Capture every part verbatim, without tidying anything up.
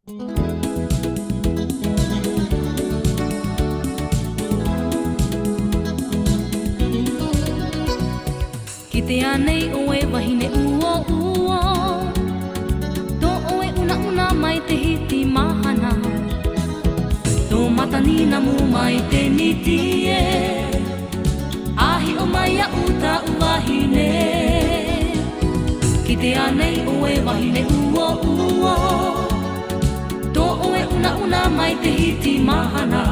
Kitea nei ʻoe vahine uouo, tō ʻoe unauna mai te hiti mahana, tō Mataninamu mai te miti e, a hiʻo mai iaʻu taʻu vahine. Kitea nei ʻoe vahine uouo, tō ʻoe unauna mai te hiti mahana,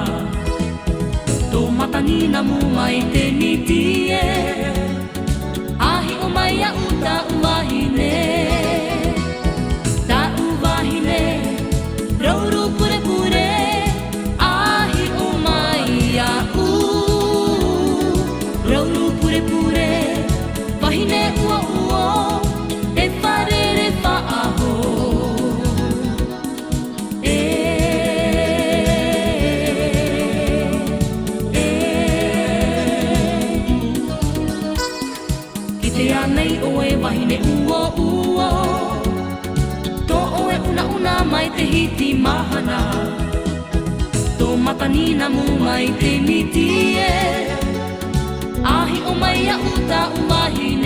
tō Mataninamu mai te miti e, a hiʻo mai iaʻu taʻu vahine. Taʻu vahine, rouru purepure, a hiʻo mai iaʻu. Rouru purepure, vahine uouo, e fārerei faʻahou. E, e. Kitea nei ʻoe vahine uouo, tō ʻoe unauna mai te hiti mahana, tō Mataninamu mai te miti e, a hiʻo mai iaʻu taʻu vahine.